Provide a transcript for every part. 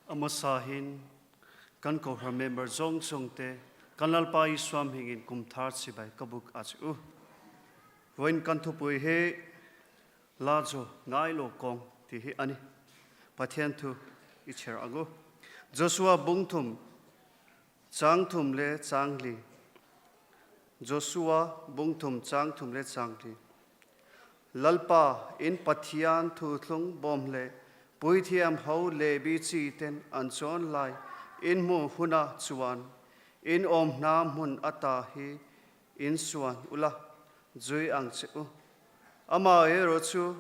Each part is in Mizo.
A hmasahin kan Kohhran member zawng zawngte kan Lalpa Isua hmingin kum thar chibai ka buk a che u. Vawiin kan thupui hi La Zaw Ngai Lo Kawng tih hi a ni. Pathian thu i chher ang u. Joshua bung thum chang thum le chang li. Joshua bung thum chang thum le chang li. Lalpa, in Pathian thuthlung bawm leh puithiam ho Levi chi ten an chuan lai in hmuh hunah chuan in awm hna hmun ata hi in suan ula, zui ang che u. Amaherawhchu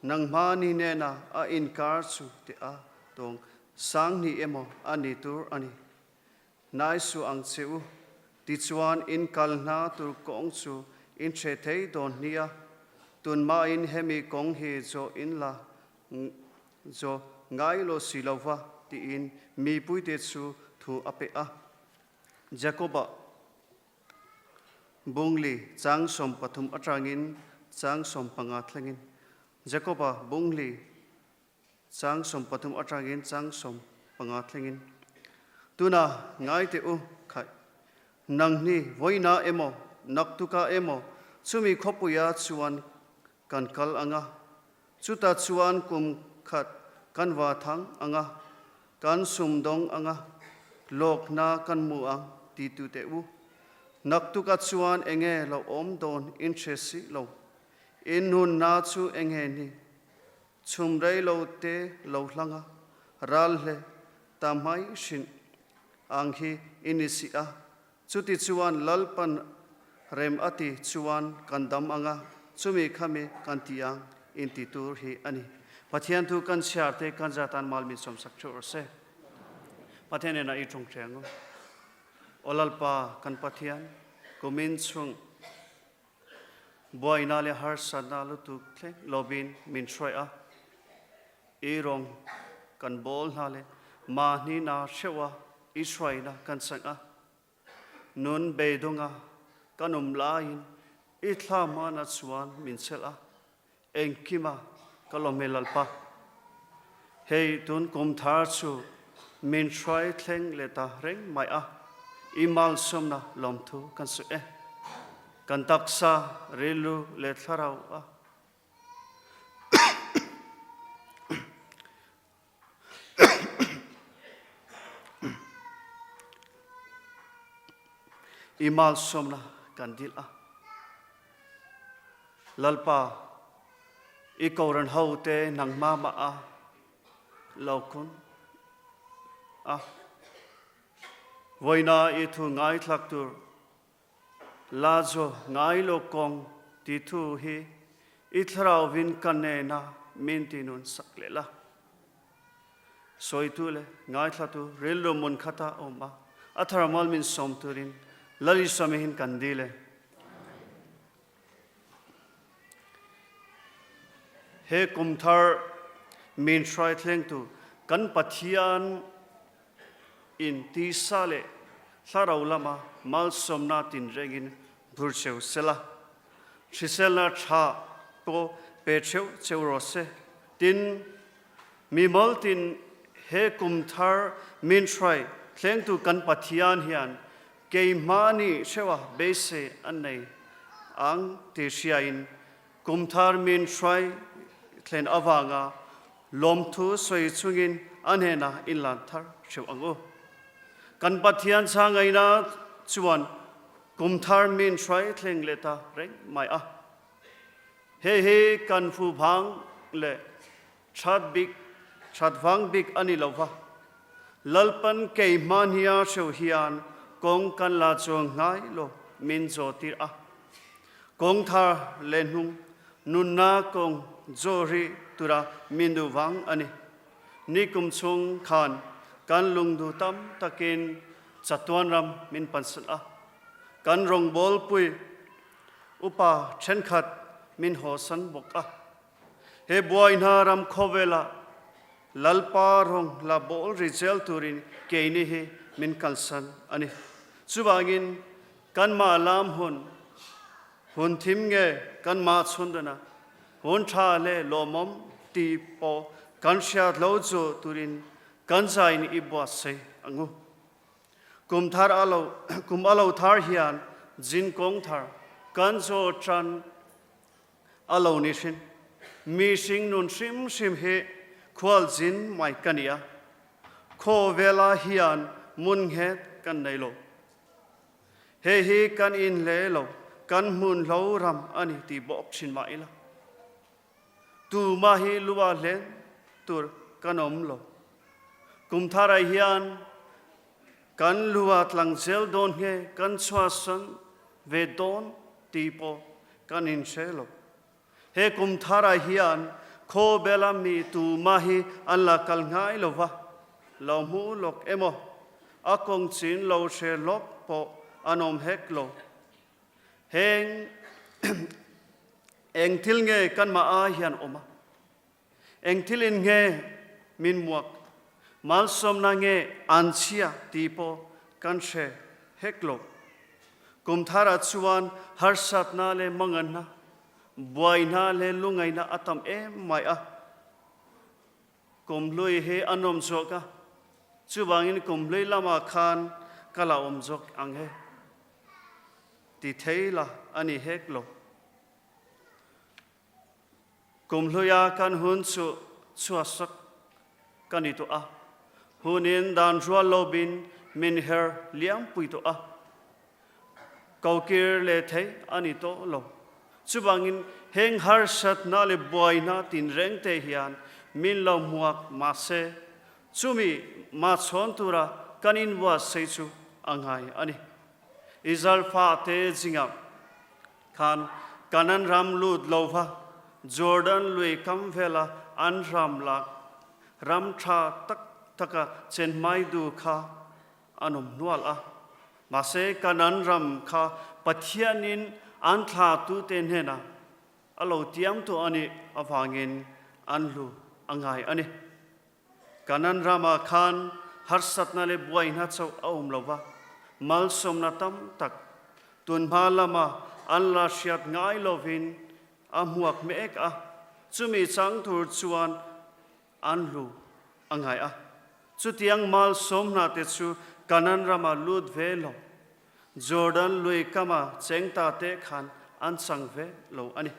nangmahni nena a inkar chu teh a tawng sang hnih emaw a ni tur a ni. Hnai suh ang che u, tichuan in kal hna tur kawng chu in hre thei dawn nia, tunmahin hemi kawng hi zawh in la zawh ngai lo si lo va, tiin mipuite chu thu a pe a. Jakoba Bungli chang 13 atangin chang 15 thlengin Jakoba Bungli Chang 13 atangin chang 15 thlengin, Tuna ngai teh u, khaih, nangni vawiina emaw, naktuka emaw chumi khawpuia chuan kan kal ang a, chutah chuan kum khat kan va thang ang a, kan sumdawng ang a, lawkna kan mu ang ti tu teh u. Naktuka chuan enge lo awm dawn in hre si lo, in nunna chu enge ni? Chhum rei lo te lo hlang a, ral hle ta hmai hrin ang hi i ni si a, chuti chuan Lalpan rem a ti chuan kan dam ang a, chumi khami kan ti ang in ti tur hi a ni. Pathian thu kan chhiar te kan za tan mal min sawmsak theuh rawh se. Pathian hnenah i tawng thei ang u. Aw Lalpa kan Pathian, kumin chung Buaina leh harsatna lutuk thleng lovin min hruai a, i rawng kan bawl hna leh mahni na hreuh a i hruaina kan chang a. Nun beidawng a kan awm laiin i thla hmana chuan min chelh a, engkima ka lawm e Lalpa. Hei tun kum thar chu min hruai thleng leh ta reng mai a, i malsawmna lawmthu kan sawi e. Kan taksa, rilru leh thlarau a I malsawmna kan dil a. Lalpa, i Koran hote nangmah mah a lo kun a. Vawiina i thu ngaithlak tur La chu ngai lo kawng ti thu hi i thlarauvin ka nena min ti nun sak leh la. Sawitu leh ngaithlatu rilru mun khata awm a, a tharmal min sawm turin Lal Isua mihin kan dil e. He kum thar min hruai thlengtu kan Pathian in tisa leh thlarau lama malsawmna tinrengin bur cheu sela, hriselna tha pawh pe theuh cheu rawh se. Tin, mi mawltin he kum thar min hruai thlengtu kan Pathian hian keimahni hreuha beisei an nei ang tih hriain kum thar min hruai thlen avanga Lawmthu sawi chungin a hnenah inlan thar hreuh ang u. Kan Pathian changaina chuan kum thar min hruai thleng leh ta reng mai a. Hei hi kan fu vang leh that bik that vang bik a ni lo va. Lalpan kei hmahnia hreuh hian kawng kan la chuang ngai lo min zaw tir a. Kawng thar leh hnung Nunna kawng zawh rih tura min duh vang a ni. Nikum chung khan kan lungduh tam takin chatuan ram min pansan a. Kan rawngbawlpui upa thenkhat min hawsan bawk a. He buaina ram khawvelah Lalpa rawng la bawl ri zel turin keini hi min kalsan a ni. Chuvangin kanmah lam hun Hun thim nge kan mah chhundana hun tha leh lawmawm ti pawh kan hriat lo chu turin Kan zain i buatsaih ang u. Kum thar a lo kum a lo thar hian zin kawng thar kan zaw tan a lo ni hrin. Mihring nun hrim hrim hi khualzin mai ka ni a, khawvelah hian hmun nghet kan nei lo. Hei hi kan inhle lo, kan hmun hlo ram a ni ti bawk thin mah ila. Tumah hi lua hlen tur kan awm lo. Kum tharah hian kan lua tlang zel dawn nge kan chhuahsan ve dawn tih pawh kan inhre lo. He kum tharah hian khawbela mi tumah hi an la kal ngai lo va, lo hmu lawk emaw, a kawng chin lo hre lawk pawh an awm hek lo. Heng eng thil nge kanmah ai hian awm a? Eng thil in nge min muak? Malsawmna nge an chhia tih pawh kan hre hek lo. Kum tharah chuan harsatna leh manganna, buaina leh lungaihna a tam em mai a. Kum hlui hi a nawm zawk a, chuvangin kum hlui lamah khan ka la awm zawk ang he. Ti thei la a ni hek lo. Kum hluia kan hun chu chhuahsak ka ni tawh a, hunin dan rual lo bin min her liampui tawh a, kokir leh thei a ni tawh lo. Chuvangin heng harsatna leh buaina tinreng te hian min lo hmuak mahse chumi mahchhawn tura kan inbuatsaih chu a ngai a ni. Israel fate zingah khan Kanan ram lut lova Jordan lui kam vela an ram lak ram tha tak taka chen mai du kha an awm hnual a. Mahse Kanan ram kha Pathianin an thlatute hnenah a lo tiam tawh a nih avangin an hlu a ngai a ni. Kanan ramah khan harsatna leh buaina chauh a awm lo va, malsawmna tam tak tunhma lama an la hriat ngai lovin a hmuak mek a, chumi chang tur chuan an hlu a ngai a. Chutiang malsawmna te chu Kanan rama lut ve lo, Jordan lui kama cheng ta te khan an chang ve lo a ni.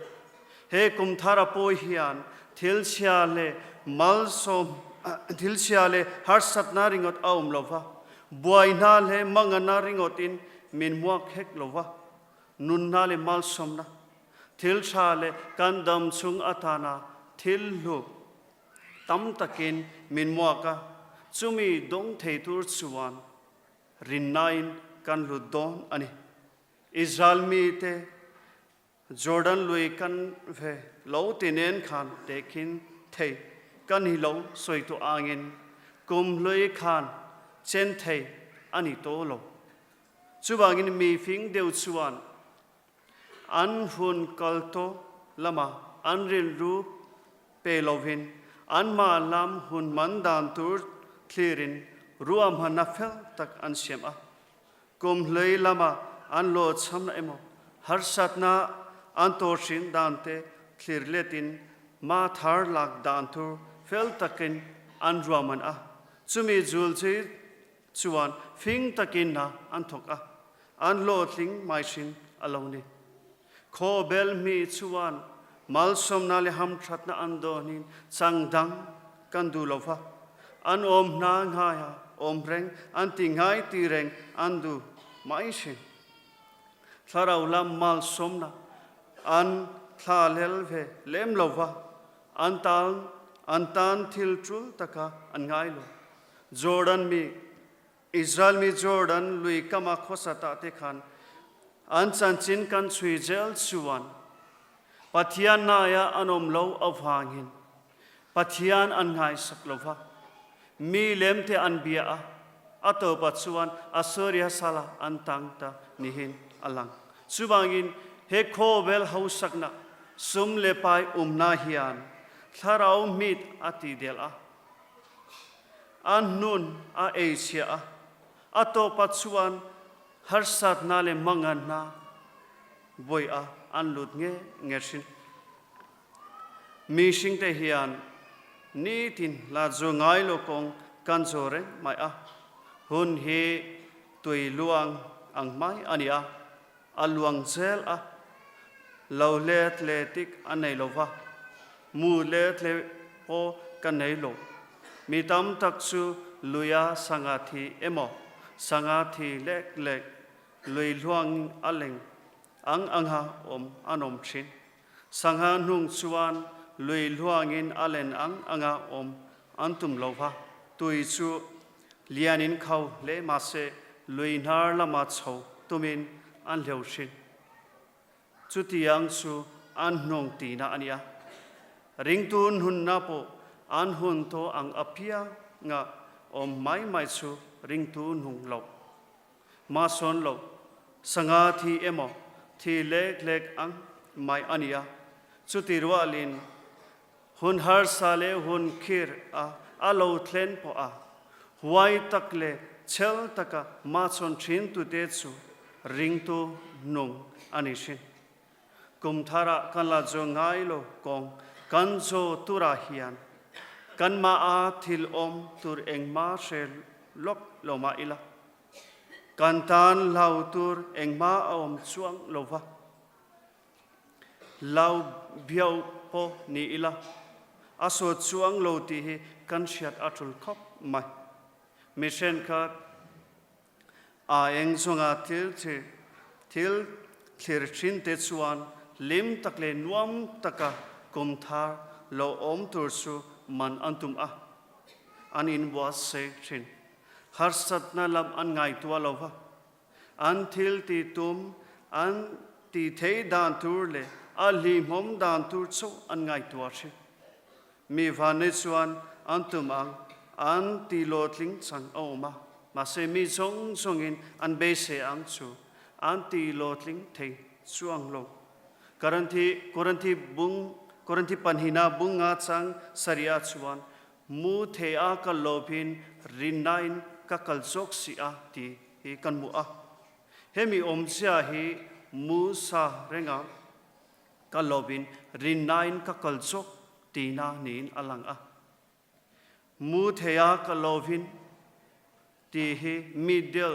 He kum thara pawi hian thil chhia leh malsawm thil chhia leh harsatna ringawt a awm lo va, buaina leh mangana ringawtin min hmuak hek lo va, nunna leh malsawmna, thil tha leh kan dam chung atana thil hlu tam takin min hmuak a, chumi dawng thei tur chuan Rinnain kan lut dawn a ni. Israel mite Jordan lui kan ve lo ti nen khan tehkhin thei kan hi lo sawi tawh angin kum hlui khan chen thei a ni tawh lo. Chuvangin mi fing deuh chuan An hun kal tawh lama an rilru pe lovin anmah lam hun man dan tur thlirin ruahmanna fel tak an siam a. Kum hlui lama an lawchhamna emaw harsatna an tawhhrin dan te thlir letin ma thar lak dan tur fel takin an ruahman a. Chumi zul chi chuan fing takin hna an thawk a, an hlawhtling mai hrin a lo ni. Khawbel mi chuan malsawmna leh hamthatna an dawnin chang dang kan duh lo va, an awm hna ngaia awm reng, an ti ngai ti reng an duh mai hrin. Thlarau lam malsawmna an thlahlel ve lem lo va, an tan an tan thil tul taka an ngai lo. Jordan mi, Israel mi Jordan lui kama khawsa ta te khan an chanchin kan chhui zel chuan Pathian naia an awm lo avangin Pathian an ngaisak lo va, mi lem te an bia a, a tawpah chuan Assyria sala an tang ta nihin a lang. Chuvangin he khawvel hausakna sum leh pai umna hian thlarau mit a tidel a, A hnun a ei chhia a, a tawpah chuan harsatna leh manganna buai a an lut nge nge thin. Mihringte hian nitin la zu ngai lo kawng kan zo reng mai a. Hun hi tui luang ang mai a ni a, a luang zel a, lo let leh tik a nei lo va, mu let leh pawh ka nei lo. Mi tam tak chu luia sangha thi emaw, sangha thi lek lek lui hluang a leng ang anga awm an awm thin. Sangha hnung chuan lui hluangin a len ang anga awm an tum lo va, tui chu lianin kho hle mahse lui hnar lama chho tumin an hleu thin. Chutiang chu an hnung tihna a nia. Ringtu hnunna pawh an hun tawh ang apianga awm mai mai chu ringtu hnung loh. Mahsawn loh, sangha thi emaw thi lek lek ang mai a nia. Chuti rualin hun harsa leh hun khir a a lo thlen pawh a, huai tak leh chhel taka mahsawn thintute chu ringtu nung a ni thin. Kum tharah kan la zo ngai lo kawng kan zo turah hian kanmah a thil awm tur engmah hre lawk lo mah ila, kan tan hlau tur engmah a awm chuang lo va. Hlau biau pawh ni ila, a sawt chuang lo tih hi kan hriat a tul khawp mai. Mi thenkhat A eng chunga thil thil thlir thin te chuan hlim tak leh nuam taka kum thar lo awm tur chu man an tum a, an inbuatsaih thin. Harsatna lam an ngaihtuah lo va, an thil ti tum an ti thei dan tur leh a hlihmawm dan tur chauh an ngaihtuah thin. Mi vanlei chuan an tum ang an ti lawtling chang a awm a, mahse mi zawng zawngin an beisei ang chu an ti lawtling thei chuang lo. Korinthi Korinthi bung Korinthi pahnihna bung nga chang sarih ah chuan mu thei a kal lovin rinnain ka kal zawk si a ti hi kan hmu a. Hemi awmzia hi mu sa renga Ka lovin rinnain ka kal chawk tihna niin a lang a. Mu theia ka lovin tih hi mi del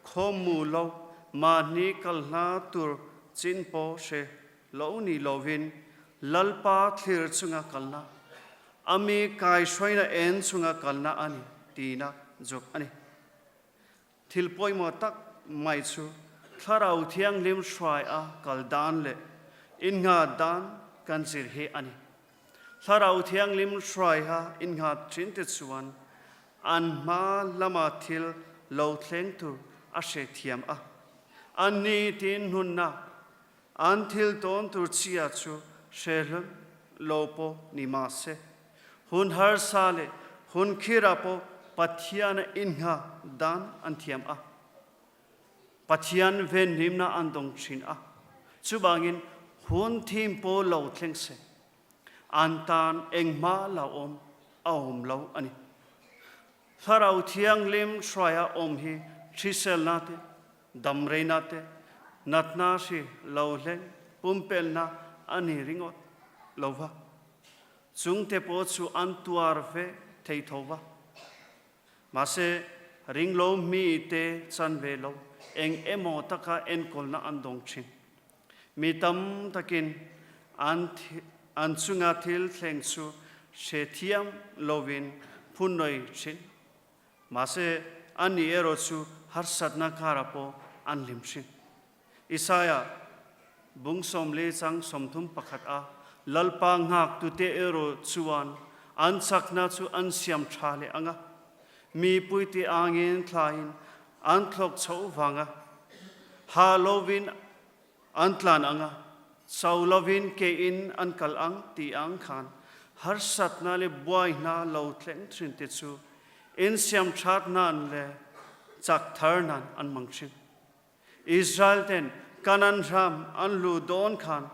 khaw mu lo mahni kal hla tur chin pawh hre lo ni lovin Lalpa thlir chunga kalna, a mi kaihruaina en chunga kalna a ni tihna zawk a ni. Thil pawimawh tak mai chu Thlarau Thianghlim hruai a kal dan leh innghat dan kan zir hi a ni. Thlarau Thianghlim hruaiha innghat thinte chuan an hma lama thil lo thleng tur a hrethiam a, an ni tin hnunna an thil tawn tur chia chu hre hlun lo pawh ni mah se, hun harsa leh hun khirah pawh Pathiana inngha dan an thiam a, Pathian venhimna an dawng thin a, chuvangin hun thim pawh lo thleng se, an tan engmah lo awm a awm lo a ni. Thlarau Thianghlim hruaia awm hi hriselna te, Damreina te, natna hri lo hleng pumpelhna a ni ringawt lo va, chungte pawh chu an tuar ve thei tho va. Mahse, ringlo mite chan ve lo eng emaw taka enkawlna an dawng thin. Mi tam takin an an chunga thil thleng chu hrethiam lovin phunnawi thin. Mahse, ani erawh chu harsatna karah pawh an hlim hrim. Isaiah bung 40 chang 31 a Lalpa nghaktute erawh chuan an chakna chu an siam tha leh ang a, mipuite angin thlaiin an thlawk chho vang a, ha lovin An tlan ang a, cho lovin kein an kal ang tih ang khan harsatna leh buaihna lo thleng thin te chu insiam that nan leh chak thar nan an hmang thin. Israel ten Kanan ram an luh dawn khan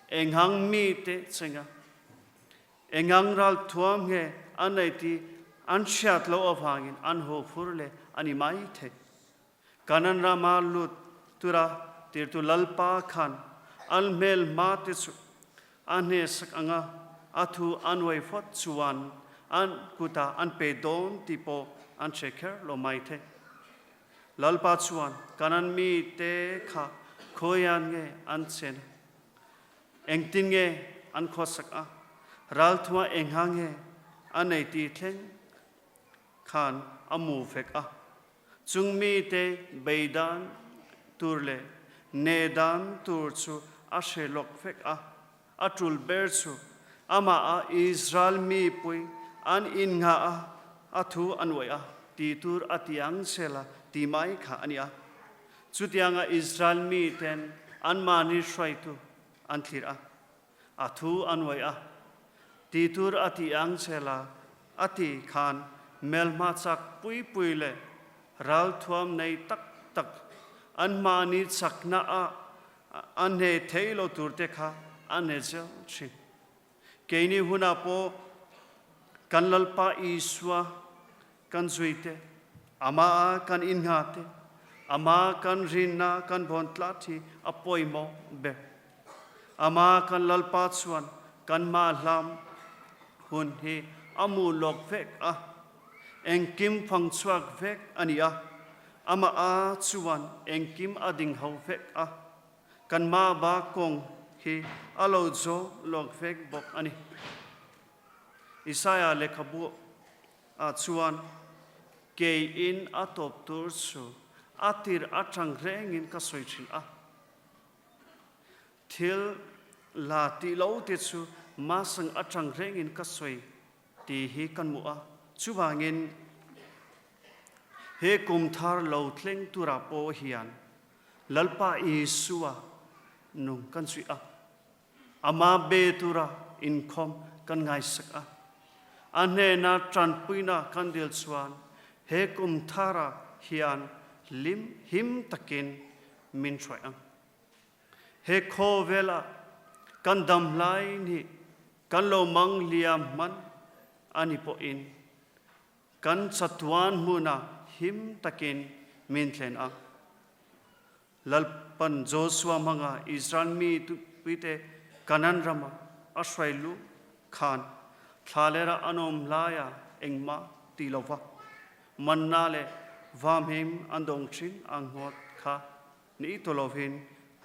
enghang mite chenga engang ral thuam nge an nei tih an hriat loh avangin an haw phur leh a ni mai thei. Kanan rama lut tura tirtu Lalpa khan an hmel hma te chu a hnesak anga a thu a nuai phawt chuan an kutah an pe dawn tih pawh an hre kher lo mai thei. Lalpa chuan Kanan mite kha khawiah nge an chen a, engtin nge an khawsak a, ralthua engha nge a nei tih thleng khan a mu vek a. Chung mite beidan tur leh nehdan tur chu a hre lawk vek a. A tul ber chu amah a Israel mipui an innghah a, a thu a nuaih a, ti tur a ti ang sela ti mai kha a ni a. Chutianga Israel miten anmahni hruaitu an thlir a, a thu a nuaih a, ti tur a ti ang sela a ti khan hmelhma chak pui pui leh ralthuam nei tak tak anmahni chakna ah A hne thei lo tur te kha a hne zel thin. Keini hunah pawh kan Lalpa Isua kan zui te, Amah kan innghah te, Amah kan rinna kan vawn tlat hi a pawimawh ber. Amah kan Lalpa chuan kan mah hlam hun hi a mu lawk vek a, engkim fang chhuak vek a ni a. Amah a chuan engkim a ding ho vek a, kanmah ba kawng hi a lo zaw lawk vek bawk a ni. Isaiah lehkhabu ah chuan, Keiin a tawp tur chu a tir atang rengin ka sawi thin a, thil la tih lo te chu masang atang rengin ka sawi tih hi kan hmuh a, chuvangin he kum thar lo thleng turah pawh hian Lalpa Isua nung kan suih a, Amah be tura inkhawm kan ngaisak a, a hnena tanpuina kan dil chuan he kum tharah hian hlim him takin min hruai ang. He khawvela kan dam hlai ni kan lo mang liam hman a ni pawhin kan chatuan hmunah him takin min thlen ang. Lalpan Joshua hmanga Israel mi tupuite Kanan rama a hruai luh khan thlalera an awm laia engmah ti lova manna leh vamhim an dawng thin ang ngawt kha Ni tu lovin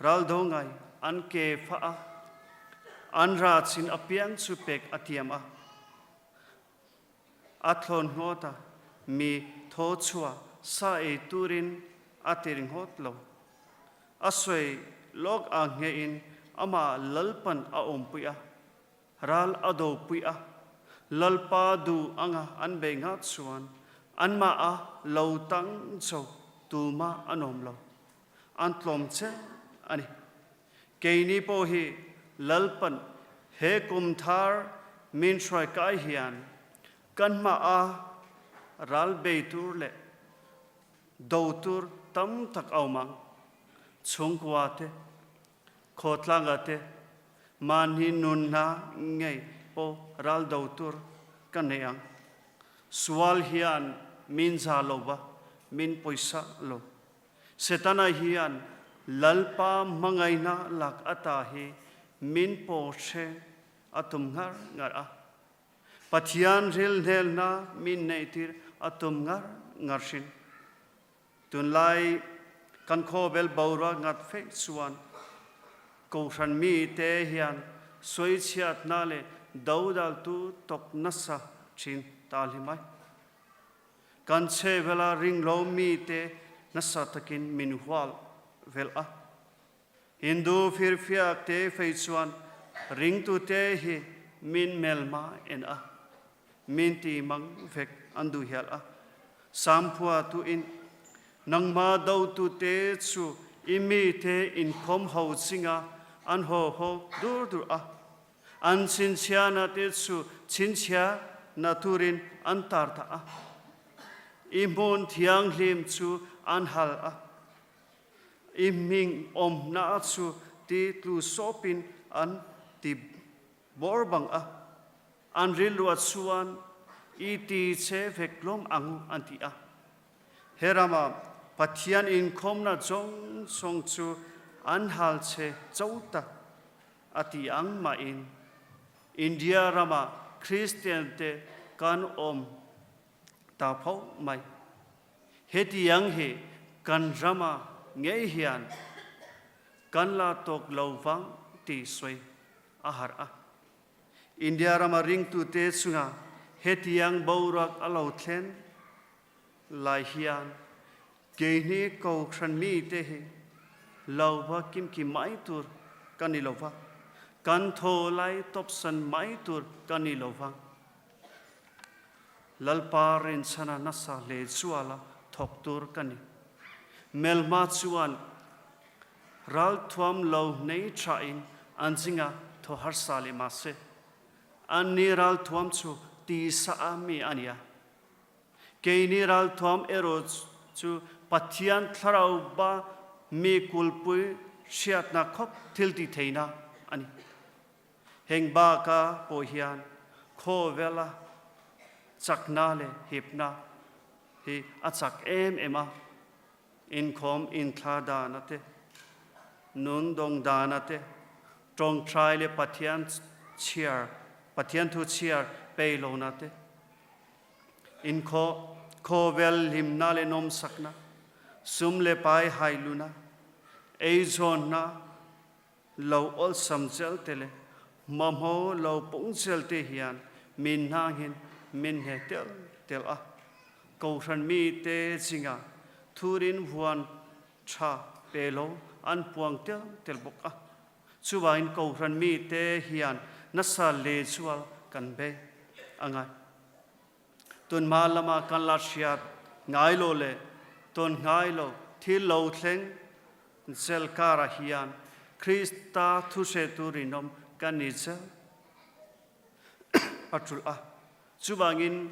raldo ngai an ke fah a, an ra chin apiang chu pek a tiam a. A thlawn nghawt a, mi thaw chhuah sa ei turin a ti ringawt lo. A sawi lawk a nghehin amah Lalpan a awmpui a, ral a dopui a, Lalpa duh anga an bei nghat chuan anmah a lo tang cho tumah an awm lo, an tlawm che a ni. Keini pawh hi Lalpan he kum thar min hruai kai hian kan hmah a ral bei tur leh do tur tam tak a awm ang, chhungkua te, Khawtlanga te mahni nunna ngei pawh ral do tur ka nei ang. Sual hian min za lo va, min pawisa lo. Setana hian Lalpa hmangaihna lak ata hi min paw hre a tum ngar ngar a. Pathian rilhnelna min neihtir a tum ngar ngar hrin. Tunlai kan khawvel boruak ngat feih chuan Kohhran mite hian sawichhiatna leh dodaltu tawk nasa thin ta hlim ai. Kan chhehvela ringlo mite nasa takin min hual vel a. Hindu firfiak te fei chuan ringtute hi min melma en a, min ti mang vek an duh hial a. Samphua tuin, Nangmah dotute chu i mite inkhawm ho chinga an haw haw dur dur a, an chhinchhiahna te chu chhinchhiahna turin an tar ta a, i hmun thianghlim chu an hal a. I hming awmna chu ti tlu sawpin an ti bawr bang a, an rilruah chuan i ti che vek lawm ang an ti a. He rama Pathian inkhawmna zawng zawng chu an hal che cho tak a ti ang mahin India rama Kristiante. kan awm ta pho mai. Hetiang hi kan rama ngei hian kan la tawk lo vang tih sawi a harh a. India rama ringtute chunga hetiang boruak a lo thlen lai hian keini Kohhran mite hi lo va kimki mai tur ka ni lo va, kan thaw lai tawpsan mai tur ka ni lo va. Lalpa rinchhana nasa hle chuala thawk tur ka ni. Melhma chuan ralthuam lo nei thain an zinga thaw harsa leh mah se, anni ralthuam chu tisa a mi a nia. Keini ralthuam erawh chu Pathian thlarau ba mi kulpui hriatna khawp thil ti theihna a ni. Heng baka pawh hian khawvela chakna leh hipna hi a chak em em a, inkhawm inthla dana te, nun dawng dana te, tawngtai leh Pathian chhiar, Pathian thu chhiar pei lona te, inkhaw khawvel hlimna leh nawmsakna, sum leh pai hailuna, eizawnna, Lo awlsam zel te leh hmahmaw lo pung zel te hian min hnangin min hne tel tel a. Kohhran mite zingah thurin vuan tha pe lo an puang tel tel bawk a. Chuvangin kohhran mite hian nasa lehzual kan bei a ngai. Tunhma lama kan la hriat ngai lo leh tawn ngai lo thil lo thleng zel karah hian Krista thuhretu rinawm kan ni zel a tul a. Chuvangin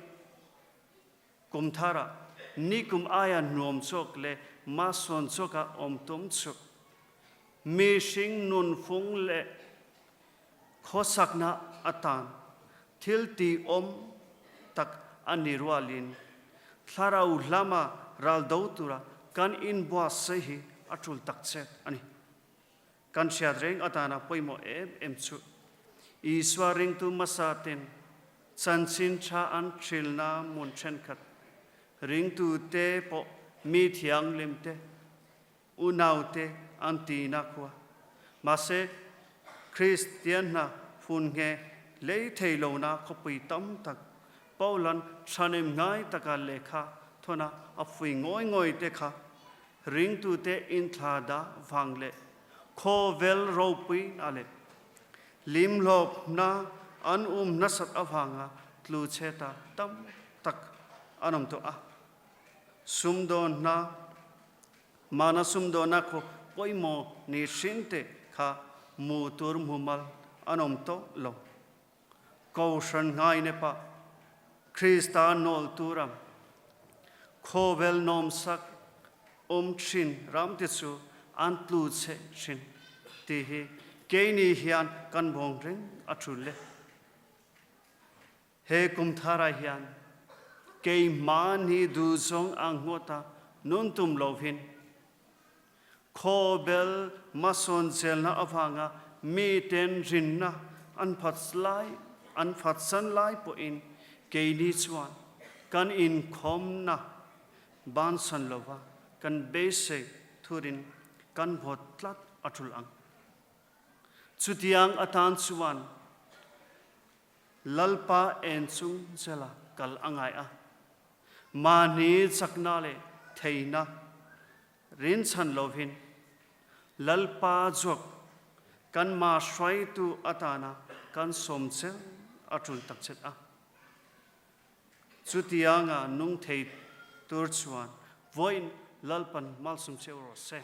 kum tharah nikum aia nuam chawk leh masawn chawka awm tum chu mihring nunfung leh Khawsakna atan thil tihawm tak a ni rualin thlarau hlama ral do tura kan inbuatsaih hi a tul takzet a ni. Kan hriat reng atana pawimawh em em chu Isua ringtu hmasa ten chanchin tha an hrilna hmun thenkhat ringtute pawh mi thianghlimte Unaute an tihna khua. Mahse, Kristian hna hun nge lei thei lohna khawpui tam tak Paulan thahnem ngai taka lehkha thawna a fui ngawi ngawi te kha ringtute inthla dah vang leh khawvel ropuina leh limhlawpna an um nasat avanga tlu chhe ta tam tak an awm tawh a. Sumdawnna Mana sumdawnna khaw pawimawh ni hrin te kha mu tur mumal an awm tawh lo. Kohhran ngaine pah Krista nawl tura khawvel nawmsak awm thin ram te chu an tlu chhe thin tih hi keini hian kan vawng reng a tul e. He kum tharah hian keimahni duhzawng ang ngawta nun tum lovin khawbel hmasawn zelna avanga miten rinna an phat lai an phatsan lai pawhin keini chuan kan inkhawmna bansan lova kan beisei thurin kan vawt tlat a tul ang. Chutiang atan chuan Lalpa en chung zela kal a ngai a, mahni chakna leh theihna rinchhan lovin Lalpa zawk kanmah hruaitu atana kan sawm zel a tul takzet a. Chutianga nung thei tur chuan vawiin Lalpan malsawm che u rawh se.